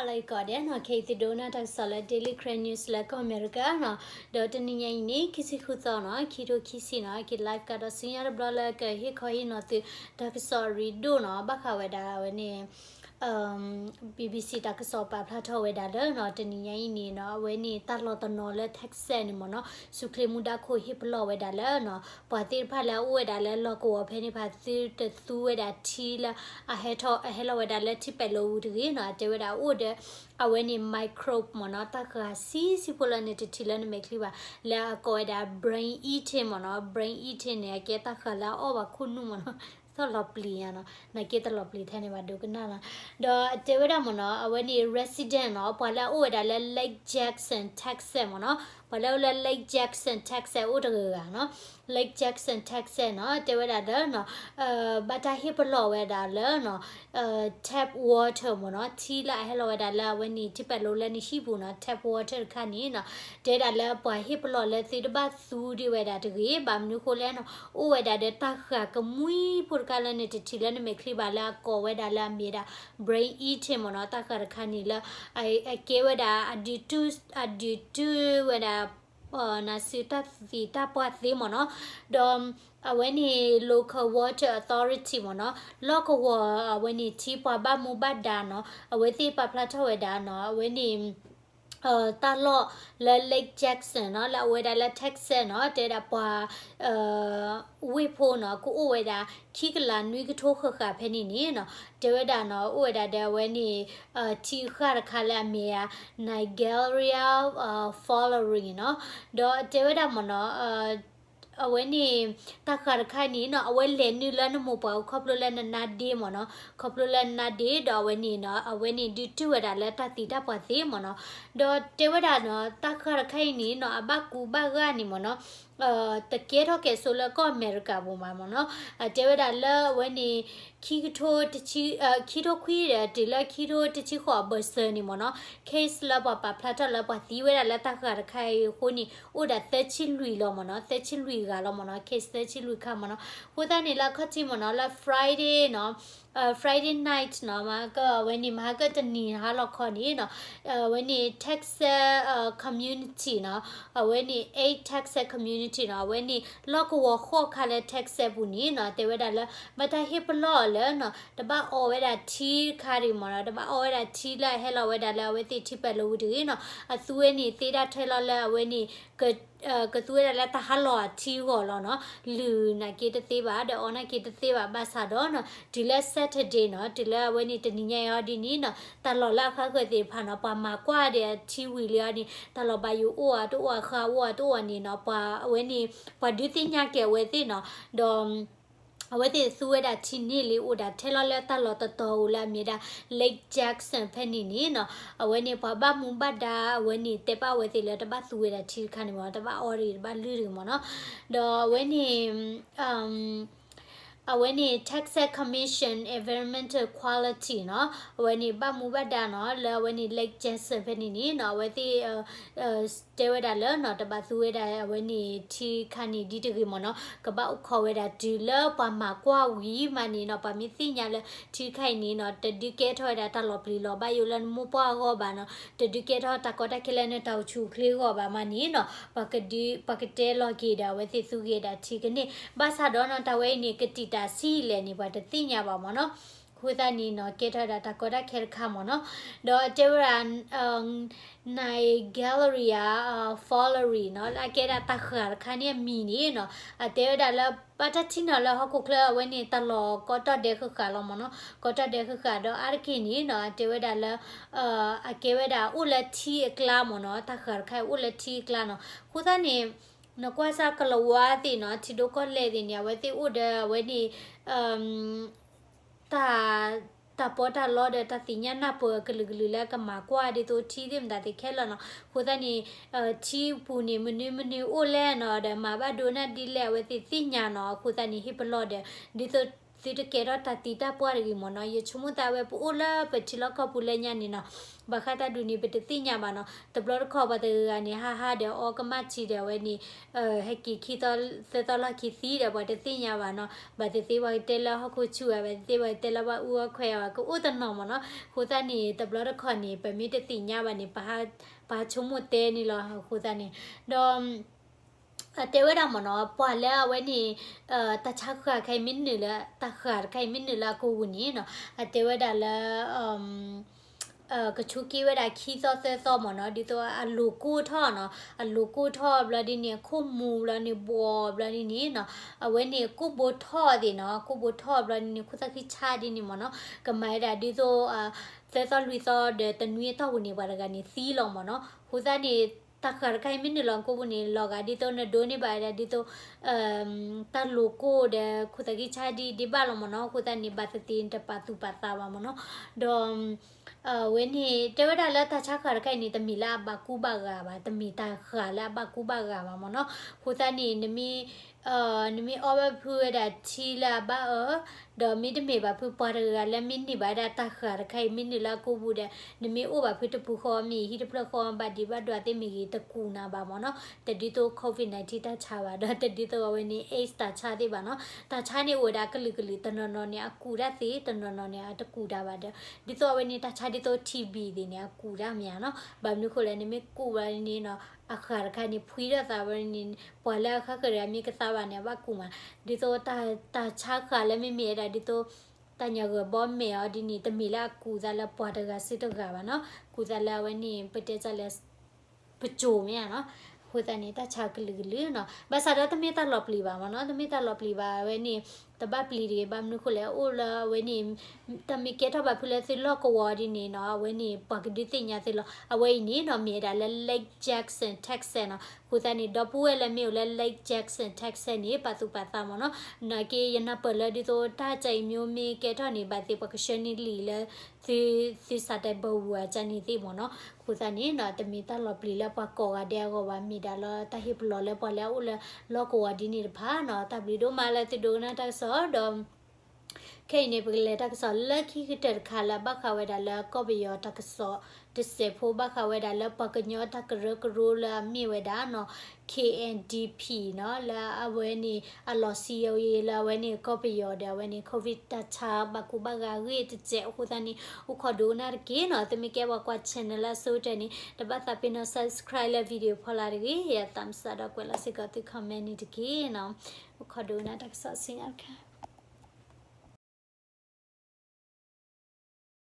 လၢအံၤကိးဒဲးနီၤ ခဲအံၤသုဒိကနၣ်တၢ်ကစီၣ်လၢ Daily Karen News လၢကီၢ်အမဲရကၤနီၤ, ဒီးတနံၤညါအံၤန့ၣ် ခံဆံဃုသီနီၤ ခံထိခံဆံနီၤ က့ၤ live ကဒီးဆူညါတဘျီလၢ ကဟ့ၣ်ခီဟ့ၣ်နီၤသု တၢ်ကစီၣ်အရ့ဒိၣ်နီၤ ဘၣ်ဃးဝဲဒၣ်အဝဲန့ၣ် BBC တၢ်ကစီၣ်ပာ်ဖျါထီၣ်ဝဲဒၣ်လၢနီၤ တနံၤညါအံၤန့ၣ်နီၤ အဝဲန့ၣ် တၢ်လီၤတနီၤလၢ Texas န့ၣ်မ့ၢ်နီၤ ဆူချ့မူဒါခိၣ်ဟ့ၣ်ပလီၢ်ဝဲဒၣ်လၢနီၤ ပှၤသ့ၣ်တဖၣ်လၢအအိၣ်ဝဲဒၣ်လၢလီၢ်ကဝီၤဖဲန့ၣ်ဖၣ် သုတသူဝဲဒၣ်ထံလၢ အဟဲထီၣ် အဟဲလီၤဝဲဒၣ်လၢထံပဲာ်လိပူၤတဂ့ၤနီၤ အတဲဝဲဒၣ်အိၣ်ဒီး အဝဲန့ၣ် microbe မ့ၢ်နီၤ တၢ်ဃာ်ဆံးဆံးဖိလၢနတထံၣ်လၢနမဲာ်ချံဘၣ် လၢအကိးဝဲဒၣ် brain eating မ့ၢ်နီၤ brain eating န့ၣ် အကဲတၢ်ဃာ်လၢအအီၣ်ဘၣ်ခိၣ်နူာ်မ့ၢ်နီၤ သီၣ်လီၤပျံၤညါနီၤ နာ်က့တလီၤပျံၤထဲန့ၣ်ဘၣ်ဒိကနၣ်နီၤ ဒီးအတဲဝဲဒၣ်မ့ၢ်နီၤ အဝဲန့ၣ် resident နီၤ ပှၤလၢအအိၣ်ဝဲဒၣ်လၢ Lake Jackson Texas မ့ၢ်နီၤ ပှၤလၢအိၣ်လၢ Lake Jackson Texas အိၣ်တဂၤဂၤနီၤ Lake Jackson Texas နီၤ တဲဝဲဒၣ်လၢနီၤ ဘၣ်တၢ်ဟ့ၣ်ပလီၢ်ဝဲဒၣ်လၢနီၤ tap water မ့ၢ်နီၤ ထံလၢအဟဲလီၤဝဲဒၣ်လၢအဝဲန့ၣ် ထံပဲာ်လိလၢနဟံၣ်ပူၤနီၤ tap water တခါန့ၣ်နီၤ တဲဒၣ်လၢပှၤဟ့ၣ်ပလီၢ်လၢသုတဘၣ်သူဒံးဝဲဒၣ်တဂ့ၤ ဘၣ်မနုၤဃိလဲၣ်နီၤ အိၣ်ဝဲဒၣ်ဒီးတၢ်ဃာ်ကမှံဖိတခါလၢနတထံၣ်လၢနမဲာ်ချံဘၣ်လၢအကိးဝဲဒၣ်လၢအမ့ၢ်ဒၣ် brain eating မ့ၢ်နီၤ တၢ်ဃာ်တခါန့ၣ်လၢ အကဲဝဲဒၣ် အဒုးတုၢ်ဝဲဒၣ် နၤစုတၢ်သံတၢ်ပှၢ်သ့မ့ၢ်နီၤ ဒီး အဝဲန့ၣ် local water authority မ့ၢ်နီၤ လီၢ်ကဝီၤအဝဲန့ၣ်ထံပှၤဘၣ်မူဘၣ်ဒါနီၤ အဝဲသ့ၣ်ပာ်ဖျါထီၣ်ဝဲဒၣ်နီၤ အဝဲန့ၣ် တၢ်လီၢ်လၢ Lake Jackson နီၤ လၢအဝဲဒၣ်လၢ Texas နီၤ တဲဒၣ်ပှၤ ဝ့ၢ်ဖိနီၤ ကအိၣ်ဝဲဒၣ် ခံကလးနွံကထိဃၣ်ဃၣ်ဖဲန့ၣ်န့ၣ်နီၤ တဲဝဲဒၣ်နီၤ အိၣ်ဝဲဒၣ်ဒီးအဝဲန့ၣ် ထံဃၢ်တခါလၢအမ့ၢ် Niagara Falls နီၤ ဒီးတဲဝဲဒၣ်မ့ၢ်နီၤ အဝဲန့ၣ် တၢ်ဃာ်တခါအံၤန့ၣ်နီၤ အဝဲလဲၤနုာ်လၢနမိၢ်ပှၢ်အူ ခီဖျိလၢနနါဒ့မ့ၢ်နီၤ ခီဖျိလၢနနါဒ့ ဒီးအဝဲန့ၣ်နီၤ အဝဲန့ၣ်ဒုးတုၢ်ဝဲဒၣ်လၢတၢ်သံတၢ်ပှၢ်သ့မ့ၢ်နီၤ ဒီးတဲဝဲဒၣ်နီၤ တၢ်ဃာ်တခါအံၤန့ၣ်နီၤ အဘၣ်ကူဘၣ်ဂာ်န့ၣ်မ့ၢ်နီၤ တကဲထီၣ်ကဲးစိလၢကီၢ်အမဲရကၤပူၤမးမ့ၢ်နီၤ အတဲဝဲဒၣ်လၢအဝဲန့ၣ် ခံကထိတဆံ ခံထိခွံဒီးတုၤလၢခံထိတဆံဃိးအဘၢၣ်စၢၤန့ၣ်မ့ၢ်နီၤ case လၢပှၤပာ်ဖျါထီၣ်လၢပှၤသံဝဲဒၣ်လၢတၢ်ဃာ်တခါအံၤအဃိန့ၣ် အိၣ်ဒၣ်သၢဆံလွံၢ်လီၤမ့ၢ်နီၤ သၢဆံလွံၢ်ဂၤလီၤမ့ၢ်နီၤ case သၢဆံလွံၢ်ခါမ့ၢ်နီၤ အဃိသတးန့ၣ်လၢအခီၣ်ထံးမ့ၢ်နီၤ လၢ Friday နီၤ Friday night နီၤ မဟါကၢအဝဲန့ၣ် မဟါကၢတနံၤဟါလီၤခီန့ၣ်နီၤ အဝဲန့ၣ် Texas community နီၤ အဝဲန့ၣ် eight Texas community နီၤ အဝဲန့ၣ် လီၢ်ကဝီၤဃိးခါလၢ Texas ပူၤန့ၣ်နီၤ တဲဝဲဒၣ်လၢ ဘၣ်တၢ်ဟ့ၣ်ပလီၢ်အီၤလၢနီၤ တဘၣ်အီဝဲဒၣ်ထံတခါတဂ့ၤမ့ၢ်နီၤ တဘၣ်အီဝဲဒၣ်ထံလၢအဟဲလီၤဝဲဒၣ်လၢအဝဲသ့ၣ်ထံပဲာ်လိပူၤတဂ့ၤနီၤ အသူဝဲန့ၣ်သ့ဒၣ်ထဲလီၤလၢအဝဲန့ၣ် ကသူဝဲဒၣ်လၢတၢ်ဟးလီၤအထံအဂီၢ်လီၤနီၤ လုၢ်နာ်က့တသ့ဘၣ် ဒီးအီနာ်က့တသ့ဘၣ် ဘၣ်ဆၣ်ဒီးနီၤ တုၤလၢ Saturday နီၤ တုၤလၢအဝဲန့ၣ်တနံၤညါအံၤအီၤဒ်န့ၣ်နီၤ တၢ်လီၢ်လၢအဃၣ်ဃၢၤသ့ၣ်တဖၣ်နီၤ ပှၤမၤကွၢ်ဒီးအထံဝံၤလံအီၤန့ၣ် တၢ်လီၢ်ဘၣ်ယိၣ်အိၣ်အါတအိၣ်အါ ဃၢ်အိၣ်အါတအိၣ်အါန့ၣ်နီၤ ပှၤအဝဲန့ၣ် ပှၤဒုးသ့ၣ်ညါက့ၤအဝဲသ့ၣ်နီၤ ဒီး အဝဲသ့ၣ်သူဝဲဒၣ်ထံန့ၢ်လံ အိၣ်ဒၣ်ထဲလီၤလၢတၢ်လီၢ်တတီၤဧိၤလၢအမ့ၢ်ဒၣ် Lake Jackson ဖဲန့ၣ်န့ၣ်နီၤ အဝဲန့ၣ်ပှၤဘၣ်မူဘၣ်ဒါ အဝဲန့ၣ်တဲပာ်ဝဲသ့ၣ်လၢတဘၣ်သူဝဲဒၣ်ထံတခါန့ၣ်မ့ၢ် တဘၣ်အီတဂ့ၤ တဘၣ်လုၢ်တဂ့ၤမ့ၢ်နီၤ ဒီးအဝဲန့ၣ် အဝဲန့ၣ် Texas Commission Environmental Quality နီၤ အဝဲန့ၣ်ဘၣ်မူဘၣ်ဒါနီၤ လၢအဝဲန့ၣ် Lake Jackson ဖဲန့ၣ်န့ၣ်နီၤ အဝဲသ့ၣ် တဲဝဲဒၣ်လၢနီၤ တဘၣ်သူဝဲဒၣ်အဝဲန့ၣ်ထံခါန့ၣ်ဒ်တဂ့ၤမ့ၢ်နီၤ ကဘၣ်အိၣ်ခိးဝဲဒၣ်တုၤလၢပှၤမၤကွၢ်ဝံၤမးန့ၣ်နီၤ ပှၤမ့ၢ်သ့ၣ်ညါလၢထံခါအံၤန့ၣ်နီၤ တဒုးကဲထီၣ်ဝဲဒၣ်တၢ်လီၤပျံၤလီၤဘၣ်ယိၣ်လၢနမိၢ်ပှၢ်အဂီၢ်ဘၣ်နီၤ တဒုးကဲထီၣ်တၢ်ကီတၢ်ခဲလၢနတၢ်အိၣ်ဆူၣ်အိၣ်ချ့အဂီၢ်ဘၣ်မးန့ၣ်နီၤ ပှၤကတဲလီၤက့ၤဒီးအဝဲသ့ၣ်သူက့ၤဒၣ်ထံကန့ၢ် ဘၣ်ဆၣ်ဒီးနီၤ တၢ်ဝဲအံၤန့ၣ် ကတံာ်တာ်ဆံးလဲၣ်န့ၣ် ပှၤတသ့ၣ်ညါဘၣ်မ့ၢ်နီၤ အဃိသတးန့ၣ်နီၤ ကဲထီၣ်ဝဲဒၣ်တၢ်ကီတၢ်ခဲတခါမ့ၢ်နီၤ ဒီးတဲဝဲဒၣ် Niagara Falls နီၤ လၢအကဲဒၣ်တၢ်ဃာ်တခါန့ၣ်အမံၤန့ၣ်နီၤ အတဲဝဲဒၣ်လၢ ဘၣ်တၢ်ထံၣ်နီၤလၢဟီၣ်ခိၣ်ချၢအဝဲန့ၣ် တၢ်လီၢ်ကီတၢ်ဒဲးဃၣ်ဃၣ်လီၤမ့ၢ်နီၤ ကီတၢ်ဒဲးဃၣ်ဃၣ်ဒီးအါတက့ၢ်န့ၣ်နီၤ အတဲဝဲဒၣ်လၢ အကဲဝဲဒၣ်အိၣ်လၢထံအကျါမ့ၢ်နီၤ တၢ်ဃာ်တခါအံၤအိၣ်လၢထံအကျါနီၤ အဃိသတးန့ၣ် နကွၢ်စၢ်ကလၤဝါသ့ၣ်နီၤ ထံဒိၣ်ကီၢ်လဲၢ်သ့ၣ်န့ၣ် အဝဲသ့ၣ်အိၣ်ဒီးအဝဲန့ၣ် တၢ် တၢ်ပီးတၢ်လီဒီးတၢ်သ့ၣ်ညါနၢ်ပၢၢ်အကလုာ်ကလုာ်လၢကမၤကွၢ်ဒ်သိးထံသ့ၣ်မတၤသ့ၣ်ခဲလၢာ်နီၤ အဃိသတးန့ၣ် ထံပူၤန့ၣ် မနုၤမနုၤအိၣ်လဲၣ်နီၤ ဒီးမၤဘၣ်ဒိနၢ်ဒ်လဲၣ် အဝဲသ့ၣ်သ့ၣ်ညါနီၤ အဃိသတးန့ၣ် ဟ့ၣ်ပလီၢ်ဒီး ဒ်သိး သုတကဲထီၣ်တၢ်သံတၢ်ပှၢ်တဂ့ၤမ့ၢ်နီၤ. ယဆိကမိၣ်သးဝဲပအိၣ်လၢပထံလီၢ်ကီၢ်ပူၤလၢညါန့ၣ်နီၤ, ဘၣ်ဃးတၢ်ဒုးန့ၣ် ပတသ့ၣ်ညါဘၣ်နီၤ. တဘျီတခီၣ်ပှၤတဂၤဂၤန့ၣ် ဟးဟးဒီးအီကမၣ်ထံဒီးအဝဲန့ၣ် ဟဲက့ၤခံသီသၢသီလီၢ်ခံသံဒီး ပှၤတသ့ၣ်ညါဘၣ်နီၤ. ဘၣ်သ့ၣ်သ့ၣ်ပှၤကတဲလၢဟီၣ်ခိၣ်ဆူၣ်ဧါ, ဘၣ်သ့ၣ်သ့ၣ်ပှၤကတဲလၢဘၣ်အူအီခွဲးဧါ, ကအိၣ်တနီၤမ့ၢ်နီၤ. အဃိသတးန့ၣ် တဘျီတခီၣ်န့ၣ် ပမ့ၢ်တသ့ၣ်ညါဘၣ်န့ၣ် ပဟးဆိကမိၣ်တဲန့ၣ်လီၤ. အဃိသတးန့ၣ် ဒီး တဲဝဲဒၣ်မ့ၢ်နီၤ, ပှၤလၢအဝဲန့ၣ် တၢ်ဆါဃၢ်တခါအံၤမ့ၢ်နုာ်လၢ တၢ်ဃၢ်တခါအံၤမ့ၢ်နုာ်လၢအကိာ်ပူၤန့ၣ်နီၤ, အတဲဝဲဒၣ်လၢ ကဆိက့ၤဝဲဒၣ်ခံသီသၢသီမ့ၢ်နီၤ, ဒ်သိးအလိၤကိၢ်ထီၣ်နီၤ, အလိၤကိၢ်ထီၣ်ဘျီဒ်န့ၣ် အခိၣ်မူၤဘျီန့ၣ် ဘှီးဘျီဒ်န့ၣ်နီၤ, အဝဲန့ၣ်ကိၢ်ဘိထီၣ်သ့ၣ်နီၤ, ကိၢ်ဘိထီၣ်ဘျီဒ်န့ၣ် ခိၣ်သၣ်ခံဆါဒ်န့ၣ်မ့ၢ်နီၤ, ကမၤဝဲဒၣ်ဒ်သိး သၢသီလွံၢ်သီဒီးတနွံအတီၢ်ပူၤန့ၣ် ပှၤတဂၤန့ၣ်သံလီၤမ့ၢ်နီၤ. အဃိသတးန့ၣ် တၢ်ဃၢ်တခါအံၤမ့ၢ်နုာ်လီၤကိာ်ပူၤန့ၣ် လီၤဂာ်ဒ်သိးနဒိးန့ၢ်ဘၣ်ဝဲဒၣ်ဒ်သိး တၢ်လိၤကိၢ်ဒီး ခိၣ်သၣ်ခံဆါဒ်ဒ်ဘၣ်လီၤမ့ၢ်နီၤ. အဃိသတးန့ၣ် ဘၣ်သ့ၣ်သ့ၣ်နတပာ်သူၣ်ပာ်သးဘၣ်မ့ၢ်နီၤ. ဒီး အဝဲန့ၣ် တဲဝဲဒၣ်လၢတၢ်ဆါဃၢ်တခါအံၤန့ၣ် တမ့ၢ်လၢအဘၣ်ကူဘၣ်ဂာ်ဘၣ်, တမ့ၢ်တၢ်ဃၢ်လၢအဘၣ်ကူဘၣ်ဂာ်ဘၣ်မ့ၢ်နီၤ. အဃိသတးန့ၣ် နမ့ၢ် နမ့ၢ်အီဘၣ်ဖုဝဲဒၣ်ထံလၢအဘၣ်အၢ, ဒီးမ့တမ့ၢ်ဘၣ်ဖုပှၤတဂၤလၢမ့ၢ်န့ၢ်ဘၣ်ဝဲဒၣ်တၢ်ဃၢ်တခါအံၤမ့ၢ်နုာ်လၢအကိာ်ပူၤဒီး နမ့ၢ်အိၣ်ဘၣ်ဖုတပူၤဃီမ့ၢ်ဂ့ၤ ဟံၣ်တဖျၢၣ်ဃီဘၣ်ဒံးဘၣ်ဒွးသ့ၣ်မ့ၢ်ဂ့ၤ တကူးနၤဘၣ်မ့ၢ်နီၤ. တဒ်သိး COVID nineteen တၢ်ဆါဘၣ် ဒီးတဒ်သိးအဝဲန့ၣ် AIDS တၢ်ဆါသ့ၣ်ဘၣ်နီၤ. တၢ်ဆါန့ၣ်အိၣ်ဝဲဒၣ်ကလုာ်ကလုာ် တနီၤနီၤန့ၣ် အကူးတၢ်သ့ တနီၤနီၤန့ၣ် အတကူးတၢ်ဘၣ်ဒီး ဒ်သိးအဝဲန့ၣ် တၢ်ဆါဒ်သိး TB သ့ၣ်န့ၣ် အကူးတၢ်မ့ၢ်ဧါနီၤ. ဘၣ်မနုၤဃိလဲၣ် နမ့ၢ်ကူးဘျီန့ၣ်နီၤ အဃၢ်တခါန့ၣ် ဖှံထီၣ်သးဝဲန့ၣ် ပှၤလၢအဃၣ်ဃၢၤတဂၤမ့ၢ်ကသါဘၣ်န့ၣ် အဘၣ်ကူးမး. ဒ်သိးတၢ်ဆါဃၢ်လၢမ့မ့ၢ်ဝဲဒၣ်ဒ်သိး တၢ်ညၣ်ဂၢၢ်ဘီမဲာ်အီၤဒ်န့ၣ် တမ့ၢ်လၢအကူးသးလၢပှၤတဂၤစုတဂၤဘၣ်နီၤ. ကူးသးလၢအဝဲန့ၣ် ပတဲတၢ်လဲၣ် ပစိၤမ့ၢ်ဧါနီၤ. အဃိသတးန့ၣ် တၢ်ဆါကလုာ်ကလုာ်နီၤ. ဘၣ်ဆၣ်ဒီးတမ့ၢ်တၢ်လီၤပျံၤဘၣ်မ့ၢ်နီၤ. တမ့ၢ်တၢ်လီၤပျံၤဘၣ် အဝဲန့ၣ် တဘၣ်ပျံၤတဂ့ၤ ဘၣ်မနုၤဃိလဲၣ် အိၣ်လၢအဝဲန့ၣ် တၢ်မ့ၢ်ကဲထီၣ်ဘၣ်ဖုလၢသုလီၢ်ကဝီၤဒ်န့ၣ်နီၤ အဝဲန့ၣ် ပှၤကဒုးသ့ၣ်ညါသုလီၤ. အဝဲအံၤန့ၣ်နီၤ မ့ၢ်ဝဲဒၣ်လၢ Lake Jackson, Texas နီၤ. အဃိသတးန့ၣ် ဒီပုၢ်ဝဲၢ်လၢမ့ၢ်အိၣ်လၢ Lake Jackson, Texas န့ၣ် ပာ်သူၣ်ပာ်သးမ့ၢ်နီၤ. နာ်က့ ယနၢ်ပၢၢ်လၢဒ်သိးတၢ်ကဲအံၤမ့ၢ်ကဲထီၣ်န့ၣ် ဘၣ်သ့ၣ်ပှၤကဆှၢန့ၢ်လံာ်လၢ သု သုစးတၢ်ဘၢဝံၤအကါန့ၣ်သ့ၣ်မ့ၢ်နီၤ. အဃိသတးန့ၣ်နီၤ တမ့ၢ်တၢ်လီၤပျံၤလၢပှၤကိးဂၤဒဲးအဂီၢ်ဘၣ် မ့ၢ်ဒၣ်လၢတၢ်ဟ့ၣ်ပလီၢ်လၢပှၤလၢအအိၣ်လၢလီၢ်ကဝီၤဒ်န့ၣ်တဖၣ်နီၤ. တၢ်ဘျုးဒိၣ်မးလၢသုဒိကနၣ်တၢ်ကစီၣ်ဒီး ခဲအံၤန့ၣ် ပကလဲၤတၢ်ကစီၣ်လၢခံကတၢၢ်တခါလၢအဘၣ်ဃးဝဲဒၣ်လၢကီၢ်ပယီၤတၢ်ကစီၣ်တစဲးဖိ ဘၣ်ဃးဝဲဒၣ်လၢပှၤကညီတၢ်ကရၢကရိလၢအမ့ၢ်ဝဲဒၣ်နီၤ K N D P နီၤ လၢအဝဲန့ၣ် အလီၤစံယိၤယံၤလၢအဝဲန့ၣ် ကီၢ်ပယီၤဒီးအဝဲန့ၣ် COVID တၢ်ဆါဘၣ်ကူဘၣ်ဂာ်အဂ့ၢ်တစဲးအဃိသတးန့ၣ် အိၣ်ခိးဒိကနၣ်တက့ၢ်နီၤ. သုမ့ၢ်ကဲပှၤကွၢ် channel လၢအဆိကတၢၢ်န့ၣ် တဘၣ်သးပ့ၤနီၣ် subscribe လၢ video ဖီလာ်တဂ့ၤ ယ thumbs up ဒီးကွဲးလီၤစ့ၢ်ကီးသု comment န့ၣ်တက့ၢ်နီၤ. အိၣ်ခိးဒိကနၣ်တၢ်ကစီၣ်ဆူညါတခါ